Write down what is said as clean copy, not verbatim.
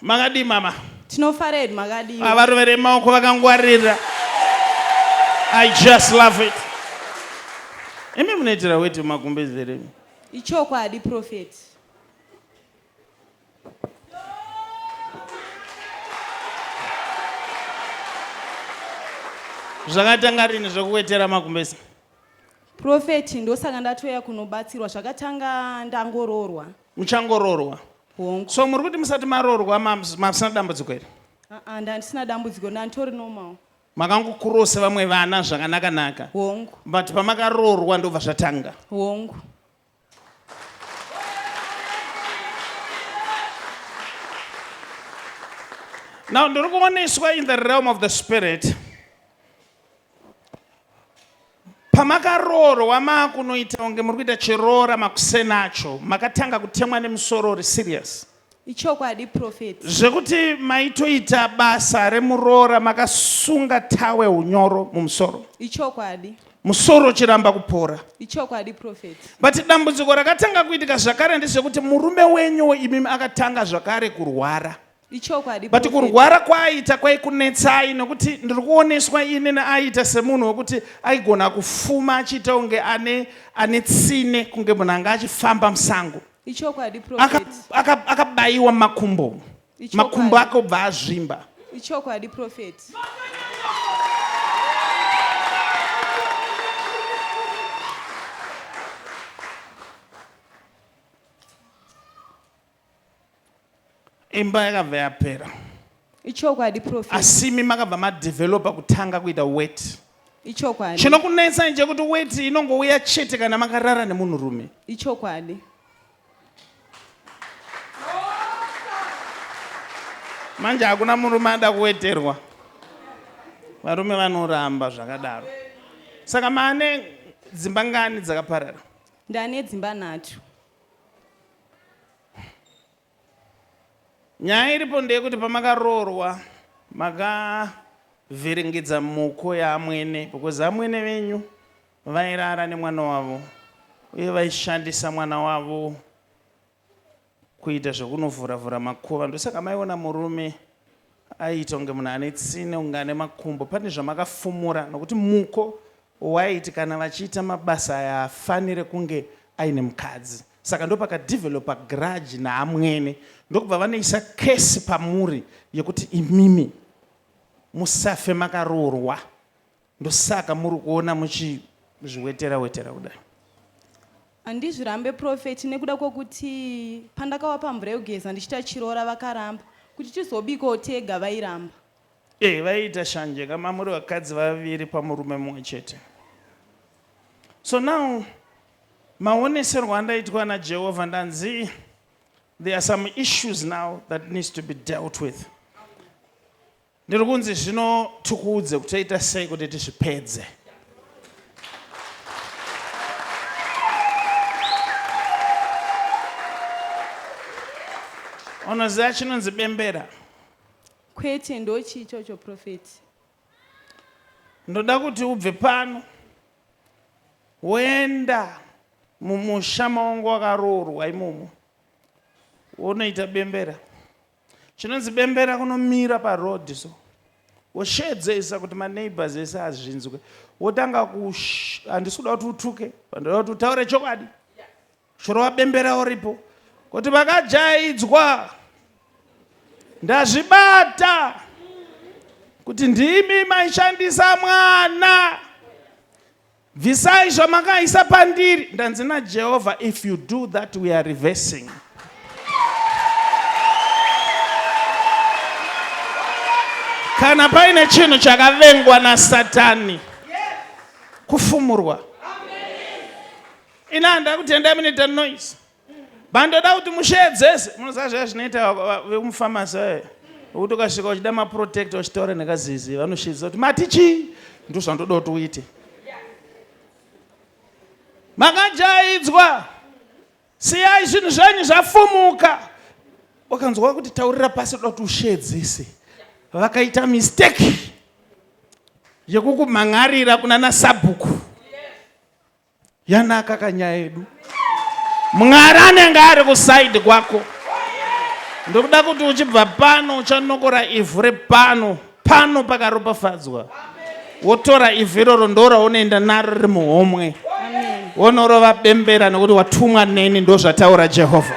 Makadii mama? Tinofara hedu, makadii? Avarovere maoko vakangwarira. I just love it. Imi munoitira weti mumagumbezi here? Ichokwadi prophet. Zvakatanga rini zvekuwetera magumbezi? Prophet, ndosaka ndatouya kunobatsirwa. Zvakatanga ndangoroorwa. Muchangoroorwa? Hongu. So muri kuti musati maroorwa masina dambudziko here? Aa, ndandisina dambudziko, ndanditori normal. Makangokurosa vamwe vana zvakanaka naka. Hongu. But pamakaroorwa ndobva zvatanga. Hongu. Now ndiri kuoneswa in the realm of the spirit. Pamakaroorwa maakunoita kunge muri kuita chiroora makusenacho, makatanga kutemwa nemusoro uri serious. Ichokwadi prophet. Zvekuti maitoita basa remuroora makasunga tawe unyoro mumusoro. Ichokwadi. Musoro uchiramba kupora. Ichokwadi prophet. But dambudziko rakatanga kuitika zvakare ndezvekuti murume wenyu imimi akatanga zvakare kurwara. Ichokwadi. But kurwara kwaaiita kwaikunetsai nokuti ndiri kuoneswa inini aiita semunhu wekuti aigona kufuma achiita kunge ane ane tsine kunge munhu anga achifamba musango. Ichokwadi prophet. Akabayiwa aka makumbo. Makumbo ake obva azvimba. Ichokwadi prophet. Imba yakabva yapera. Ichokwadi prophet. Asi imi makabva madevelopa kutanga kuita wet. Ichokwadi. Chinokunetsai ndechekuti wet inongouya chete kana makarara nemunhurume. Ichokwadi. Manje hakuna murume ada kuweterwa. Varume vanoramba zvakadaro. Saka maane dzimba ngani dzakaparara? Ndane dzimba nhatu. Nyaya iripo ndeyekuti pamakaroorwa makavhiringidza muko yaamwene because amwene venyu vairara nemwana wavo uye vaishandisa mwana wavo kuita zvekunovhura vhura makuva ndosaka maiona murume aiita kunge munhu ane tsine kunge ane makumbo pane zvamakafumura nokuti muko waiti kana vachiita mabasa aya haafanire kunge aine mukadzi saka ndopakadevelopa grudge naamwene ndokubva vanoisa kesi pamuri yekuti imimi musafe makaroorwa ndosaka muri kuona muchizviwetera wetera kudai. Handizvirambe prophet nekuda kwokuti pandakavapa mvura yekugeza ndichiita chiroora vakaramba kuti tizobikawo tega vairamba. Eh vaiita shanje ka mamuri vakadzi vaviri pamurume mumwe chete. So now maoneserwo andaitwa naJehovha ndanzi there are some issues now that needs to be dealt with. Ndiri kunzi zvino tikuudze kuti toita sei kuti tizvipedze. Unoziva chinonzi bembera? Kwete, ndochii ichocho prophet? Ndoda kuti ubve pano woenda mumusha mawangu wakaroorwa imomo wonoita bembera. Chinonzi bembera kunomira paroad so wosheedzesa kuti maneighbors ese azvinzwe wotanga ku handisi kuda kuti utuke ndoda kuti utaure chokwadi chorova bembera uripo kuti vakajaidzwa ndazvibata kuti ndimi maishandisa mwana Bvisai zvamakaisa pandiri. Ndanzi naJehovha, if you do that we are reversing. Kana paine chinhu chakavengwa naSatani kufumurwa. Ini handida kutenda munoita noise. Bandoda kuti musheedzese. Munoziva zviya zvinoita vemufamasi vaye. Wekuti ukasvika uchida maprotector uchitaura nekazizi vanosheedza kuti mati chii? Ndozvandoda kuti uite. Makajaidzwa. Siyai zvinhu zvenyu zvafumuka. Wakanzwa kuti taurira pasi unoda kuti usheedzese. Vakaita mistake yekukumhan'arira kuna nasabhuku. Yanaka kanyaya yedu. Mwari anenge ari kusaidi kwako. Ndokuda kuti uchibva pano uchanokora ivhu repano pano pakaropafadzwa, wotora ivhu iroro ndoraunoenda naro riri muhomwe, wonorova bembera, nokuti watumwa neni. Ndozvataura Jehovha.